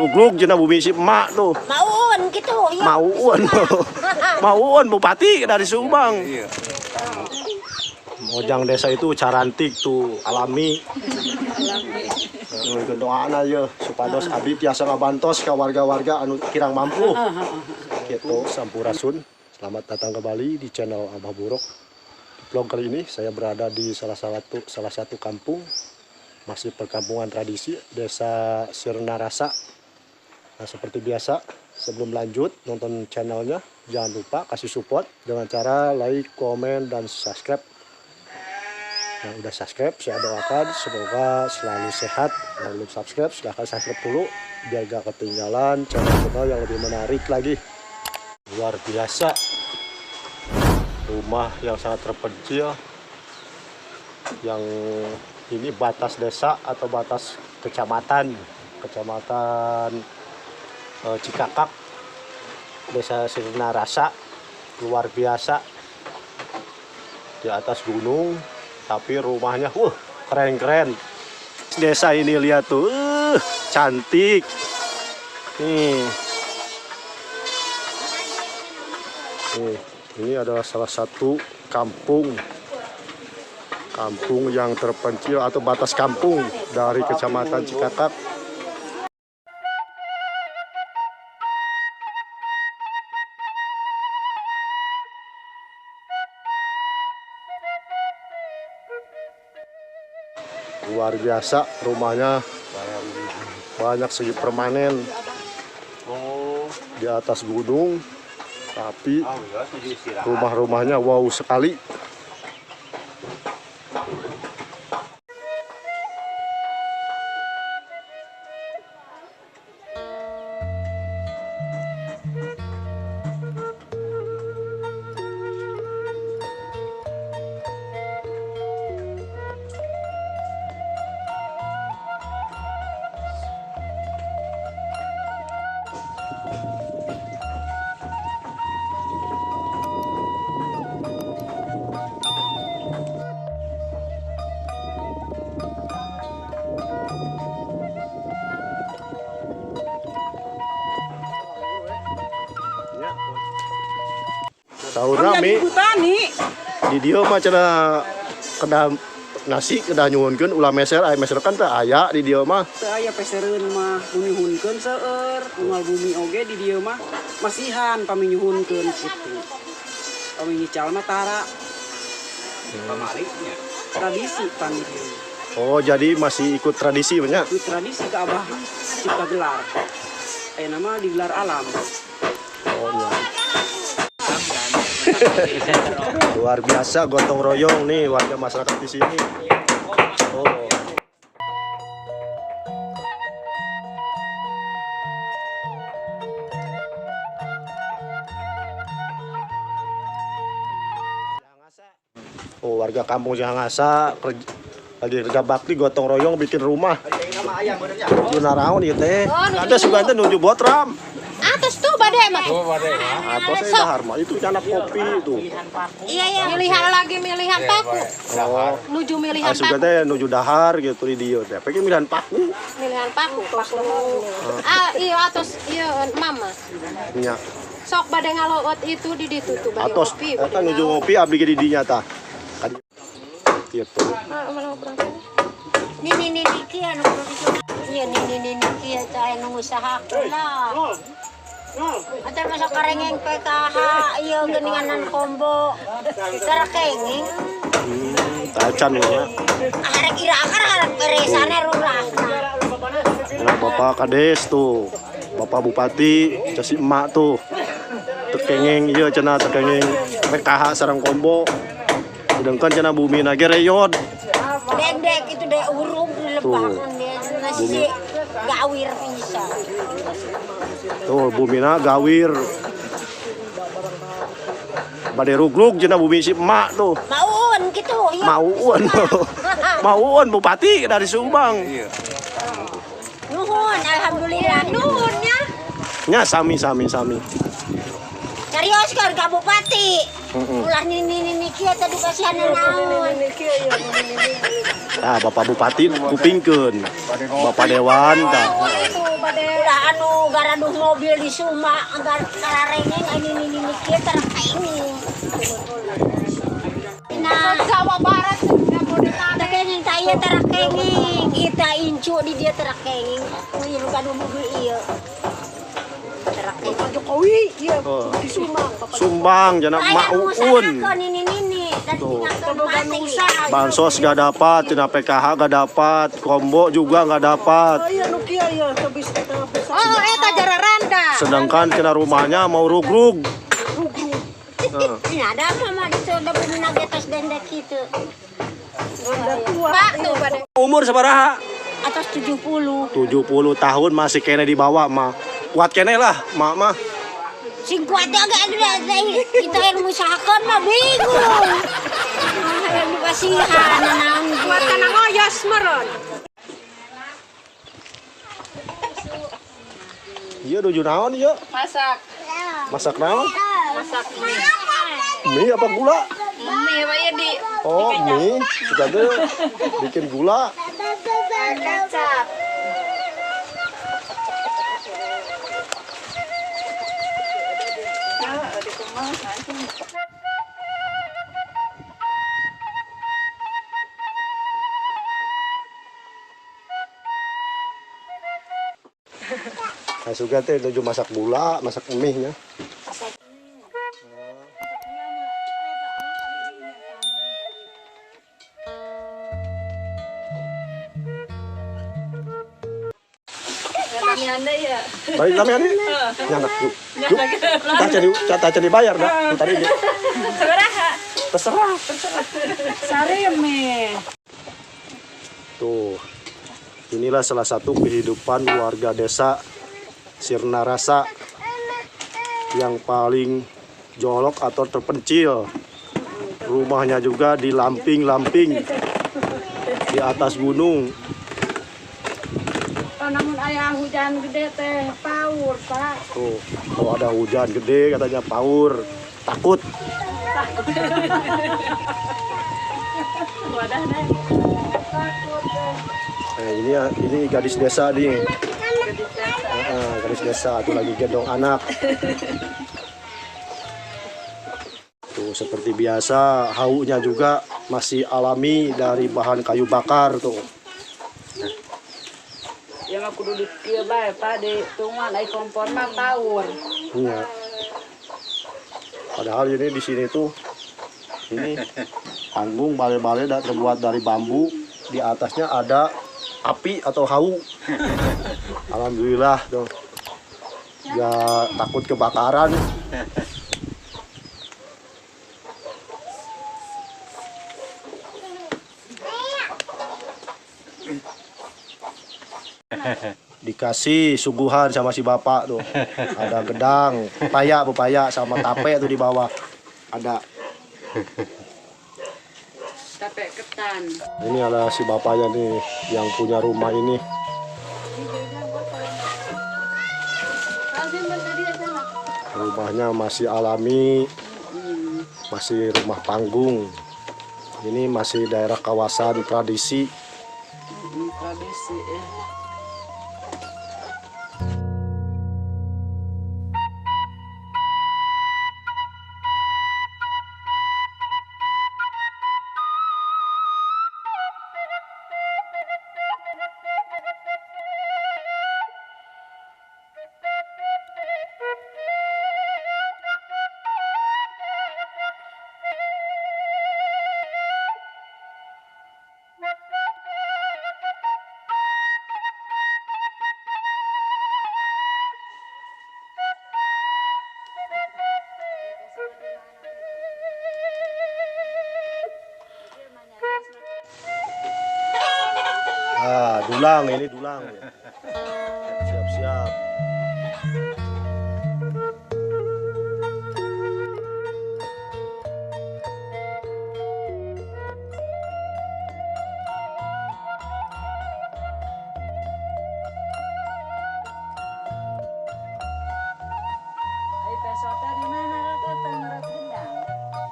Ruglug cenah bumi si emak tuh. Mauun gitu ya. Mauun. Mauun bupati dari Subang. Iya. Mojang desa itu carantik tuh alami. Nuhun doana ye supados abdi tiasa ngabantos ka warga-warga anu kirang mampu. Gitu, sampurasun. Selamat datang kembali di channel Abah Buruk. Di vlog kali ini saya berada di salah satu kampung, masih perkampungan tradisi, Desa Sirnarasa. Nah, seperti biasa, sebelum lanjut nonton channelnya, jangan lupa kasih support dengan cara like, komen, dan subscribe. Yang udah subscribe, saya doakan semoga selalu sehat. Yang belum subscribe, silahkan subscribe dulu biar gak ketinggalan channel-channel yang lebih menarik lagi. Luar biasa, rumah yang sangat terpencil, yang ini batas desa atau batas kecamatan, kecamatan Cikakak, Desa Sirnarasa. Luar biasa, di atas gunung, tapi rumahnya, wah, keren-keren. Desa ini lihat tuh, cantik. Nih. Nih, ini adalah salah satu kampung kampung yang terpencil atau batas kampung dari Kecamatan Cikakak. Luar biasa rumahnya, banyak segi permanen di atas gunung, tapi rumah-rumahnya wow sekali. Saurna mi Ibu tani. Di dieu mah cenah kedah nasi kedah nyuhunkeun, ulah meser, aya meser kan teu aya di dieu mah. Teu aya pesereun mah, nu nyuhunkeun seueur, unggal bumi oge di dieu mah masihan pami nyuhunkeun kitu. Pami nyical mah tara. Tradisi pami dieu. Oh, jadi masih ikut tradisi nya? Ikut tradisi ke Abah cipta gelar. Aya nama digelar alam. Oh iya. Luar biasa gotong royong nih warga masyarakat di sini. Oh. Oh, warga kampung Jangasa lagi kerja bakti gotong royong bikin rumah. Nuju naraon ieu teh? Ada sugan teh nuju botram. Atos tuh bade mah. Atau saya dahar mah itu nyanak kopi itu. Iya iya. Milihan lagi milihan paku. Oh. Nuju milihan Ah, sugan paku. teh nuju dahar gitu di dieu teh. Pengen milihan paku. Milihan paku. Paku. Ah iya, atos iya mama. Nya. Sok bade ngaloot itu di ditu tuh bade Atos ngopi. eta nuju ngopi abdi ge di dinya tah. Kadi gitu. Nini nini kia nu iya nini nini kia teh anu ngusahakeun lah. Atuh masa karengeng PKH ieu geuninganan kombo. Tara kenging. Tacan ya. Harek ira akar harek beresane rurahna. Nah, Bapak Kades tuh, Bapak Bupati, si emak tuh. Teu kenging ieu cenah, teu kenging PKH sareng kombo. Sedangkan cenah bumi ge reyod. Dendek itu deh urung di lebakan dia nasi gawir pisan. Tuh bumina gawir. Bade ruglug cenah bumi si emak tuh. Mauun gitu ya. Mauun. Mauun bupati dari Subang. Iya. Nuhun alhamdulillah. Nuhun nya. Nya, sami sami sami. Serius kan ka bupati. Ulah nini-nini kieu teh dipasihan naon. Nah, Bapak Bupati kupingkeun. Bapak Dewan tah. Ulah anu garaduh mobil di Suma agar kararengeng nini-nini kieu tara kaini. Nah, Jawa Barat Jabodetabek. kenging ta ieu tara kenging. Ita incu di dia tara kenging. Ieu nu gaduh mobil ieu. Tara kenging. Jokowi ieu Oh. di Sumbang Bapak Sumbang jana mauun. Tuh. Bansos gak dapat, tina PKH gak dapat, combo juga gak dapat. Iya nu kieu ieu teu bisa teu bisa. Oh, eta jararanda. Sedangkan kena rumahnya mau rugrug. Heeh. Ini ada mama di da bumi atas dendek gitu. Pak tuh pada. Umur sabaraha? Atas 70. 70 tahun masih kene di bawah mah. Kuat kene lah, mak mah. Sing kuat agak ada kita yang usahakan mah bingung. Yang dipasihan naon Kuat kana ngoyos meureun. Iya nuju naon ieu? Masak, Masak naon? masak mie. Mie apa gula? Mie apa ya di Oh, mie. Sudah deh bikin gula. kecap. Nah, suka teh nuju masak gula, masak mie nya. Anda ya. Balik kami hari. Nyanak yuk. Yuk. Tak jadi bayar dah. Tadi dia. Sabaraha? Terserah. Sareme. Tuh. Inilah salah satu kehidupan warga desa Sirnarasa yang paling jolok atau terpencil. Rumahnya juga di lamping-lamping di atas gunung. Namun aya hujan gede teh paur, Pak. Tuh, kalau ada hujan gede katanya paur, takut. Nah, ini gadis desa nih. Gadis desa tuh lagi gendong anak. Tuh seperti biasa haunya juga masih alami dari bahan kayu bakar tuh. Ya mah kudu di kieu bae Pak di tungan ai kompor mah paur. Iya. Padahal ini di sini tuh ini panggung bale-bale terbuat dari bambu, di atasnya ada api atau hau. Alhamdulillah tuh. Gak takut kebakaran. Dikasih suguhan sama si bapak tuh. Ada gedang, pepaya sama tape tuh di bawah. Ada tape ketan. Ini ada si bapaknya nih yang punya rumah ini. Rumahnya masih alami, masih rumah panggung. Ini masih daerah kawasan tradisi. Tradisi ya. Ah, dulang ini dulang. Siap-siap. Ai peso teh di mana teh ngeret gendang?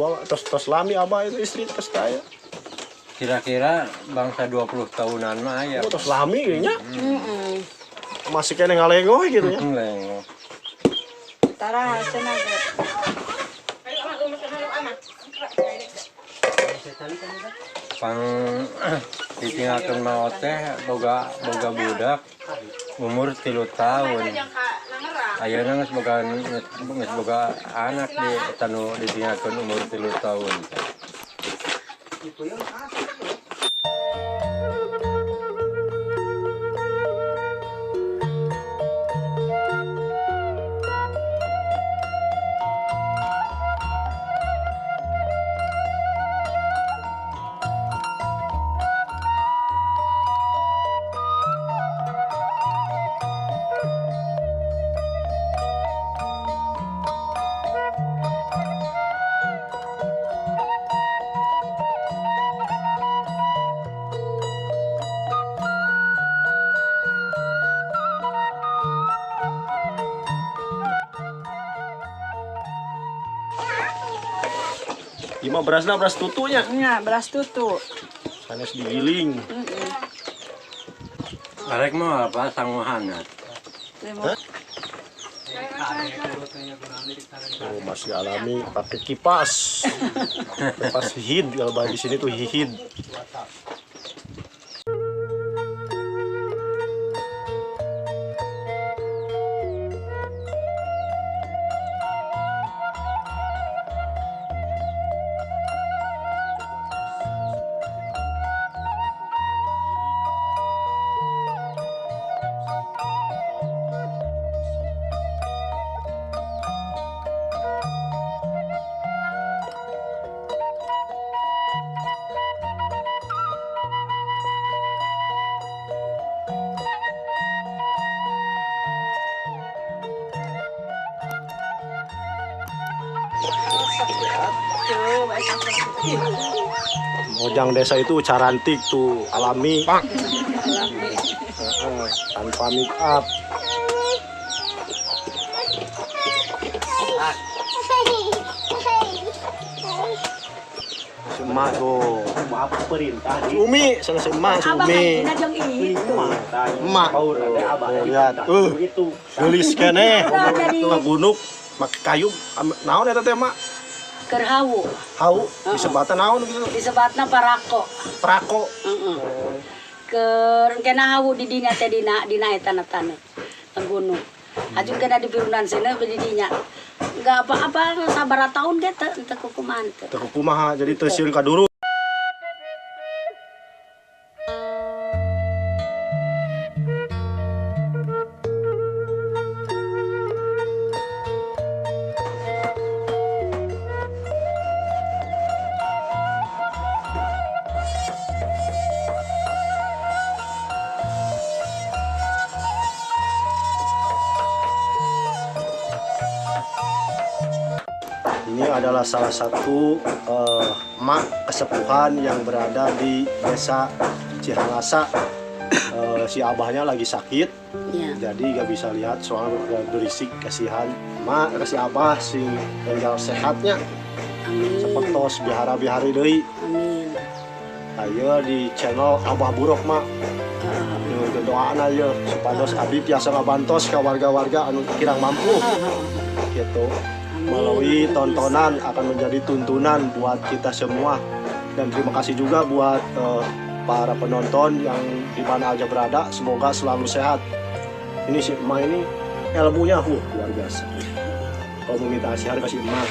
Abah tos lami abah itu istri tos kaya. Kira-kira bangsa 20 tahunan mah ya. Oh, tos lami kayaknya. Masih kena ngalengoh gitu ya. Lengoh. Tara cenah. Pang ditinggalkeun maot teh boga budak umur 3 tahun. Ayeuna geus boga anak di eta nu ditinggalkeun umur 3 tahun. Lima berasna beras tutunya. Nya, beras tutu. Sanes digiling. Arek mah apa sanguhanat. Hah? Oh, masih alami pakai kipas. Kipas hihid kalau di sini tuh hihid. Mojang desa itu carantik tuh alami, tanpa make up. Si emak tuh, maaf perintah si Umi, sana si emak, si Umi. Emak, lihat, gelis kene, gunuk, make kayu, naon eta teh emak? Keur hawu. Hawu, disebatna naon gitu? Disebatna parako. Parako. Heeh. Keur kena hawu di dinya teh dina eta na taneuh. Gunung. Aju kena di pirunan seuneu di dinya. Enggak apa-apa sabaraha tahun ge teu teu kukumahan teu. Teu kukumaha jadi teu sieun ka duru. Ini adalah salah satu emak kesepuhan yang berada di desa Cihalasa. Si abahnya lagi sakit, ya. Jadi gak bisa lihat soal berisik, kasihan. Mak kasih abah sing tinggal sehatnya. Amin. Sepetos bihara-bihari deui. Amin. Ayo di channel Abah Buruk mak. Doana ye supados abdi tiasa ngabantos ka warga-warga anu kirang mampu. Gitu. Melalui tontonan akan menjadi tuntunan buat kita semua. Dan terima kasih juga buat para penonton yang di mana aja berada, semoga selalu sehat. Ini si emak ini ilmunya luar biasa. Kalau mau minta asihan kasih emak.